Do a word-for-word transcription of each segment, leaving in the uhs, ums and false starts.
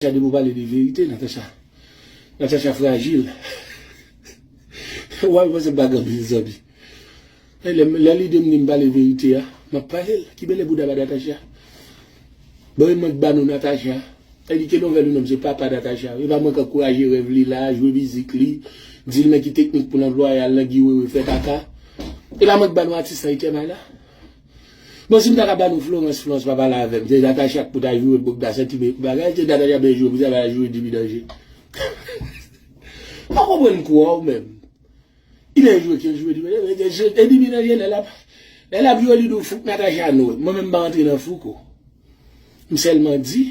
Natacha, depi w pale de verite, Natacha. Natacha frajil. Ou pa panse m pa gen anpil zanmi. E lè, lè lide m ni m pale verite a, m ap pale l. Ki bèl bouda ba Natacha. Bon, e mwen k ba nou Natacha. E li ke nouvèl ou non, se papa Natacha. E pa mwen k ankouraje rèv li la, jwe mizik li, di l men ki teknik pou l anplwaye, al nan giwewe, fè kaka. E pa mwen k ba nou atis lan, Etèmay la. Bon, si m ta ka ba nou Florence, Florence pa pale avè m. Se Natacha k pou ta jwe bòk da sentimen bagay, se Natacha byen jwe, pou sa va jwe Dibi Danje. Pa konprann kou a ou menm. Li byen jwe, ke l jwe Dibi Danje. E Dibi Danje, lè l ap, lè l ap jwe, li di w fouk Natacha nou. Mwen menm, m pa rantre nan fouk ou. M sèlman di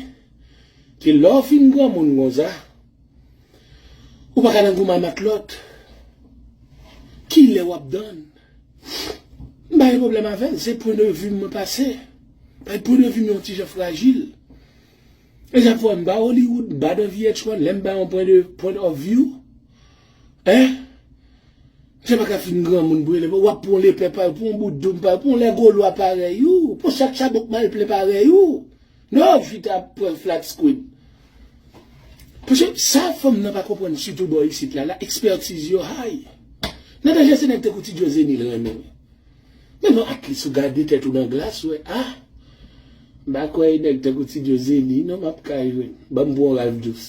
ke lè w fin granmoun konsa, ou pa ka nan goumen ak lòt. Kilè w ap tann? M pa gen pwoblèm avè l, se pwen de vi m mwen pase. Bay pwen de vi m yon ti jan frajil. E sa fè m ba Hollywood, m ba nan V H one, lè m ba yon pwen de, point of view. Hein? Se pa ka fin granmoun pou rele, w ap pran lepè pa, pran bout dou pa, pran lè golwa parèy ou, pran chak chabon k mal plen parèy ou. Non, chita pran flat screen. Paske sa fanm nan pa konprann, sitou bò isit la, la ekspertiz yo high. Natacha se nèg tankou Ti Djo Zeni l renmen. Men non, at least ou gade tèt ou nan glas, wè, ah, m pa kwè e nèg tankou Ti Djo Zeni, non, m ap ka jwenn. Ban m pran yon Ralph Dous.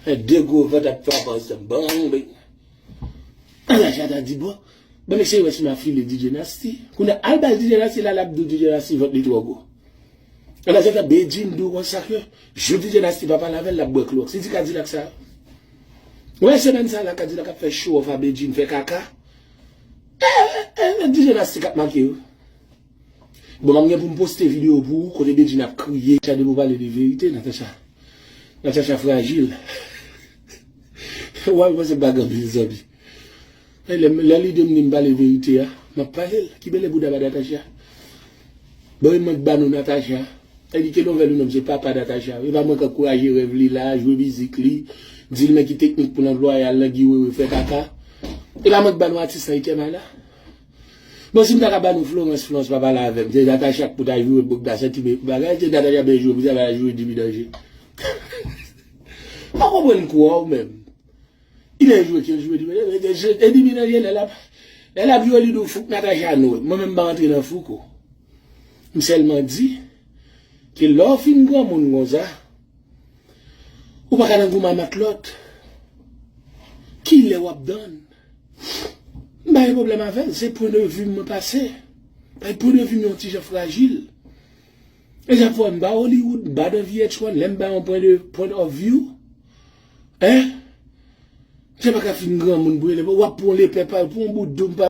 De gwo vant ap frape ansanm. Bang, bang. Natacha ta di, bon, ban m eseye wè si m a file D J Nasty. Kounye a, al bay D J Nasty la, l ap di w D J Nasty vant li twò gwo. Natacha fè Bedjine di w konsa ke jou D J Nasty pa pale avè l, l ap bwè klowòks. Li di Kadilak sa. Ou wè semèn sa la, Kadilak ap fè show off a Bedjine, fè kaka. Eh, eh, eh, D J Nasty k ap make yo. Bon, m ap gen pou m poste videyo pou ou, kote Bedjine ap kriye, Natacha, depi w pale de verite, Natacha. Natacha frajil. Ou pa panse m pa gen anpil zanmi. E lè, lè lide m ni m pale verite a, m ap pale l. Ki bèl bouda ba Natacha. Bon, e mwen k ba nou Natacha. E li ke nouvèl ou non, se papa Natacha. E pa mwen k ankouraje rèv li la, jwe mizik li, di l men ki teknik pou l anplwaye, al nan giwewe, fè kaka. E pa mwen k ba nou atis lan, Etèmay la. Bon, si m ta ka ba nou Florence, Florence pa pale avè m. Se Natacha k pou ta jwe bòk da sentimen bagay, se Natacha byen jwe, pou sa va jwe Dibi Danje. Pa konprann kou a ou menm. Li byen jwe, ke l jwe Dibi Danje. E Dibi Danje, lè l ap, lè l ap jwe, li di w fouk Natacha nou. Mwen menm, m pa rantre nan fouk ou. M sèlman di ke lè w fin granmoun konsa, ou pa ka nan goumen ak lòt. Kilè w ap tann? M pa gen pwoblèm avè l, se pwen de vi m mwen pase. Bay pwen de vi m yon ti jan frajil. E sa fè m ba Hollywood, m ba nan V H one, lè m ba yon pwen de, point of view. Hein? Se pa ka fin granmoun pou rele, w ap pran lepè pa, pran bout dou pa,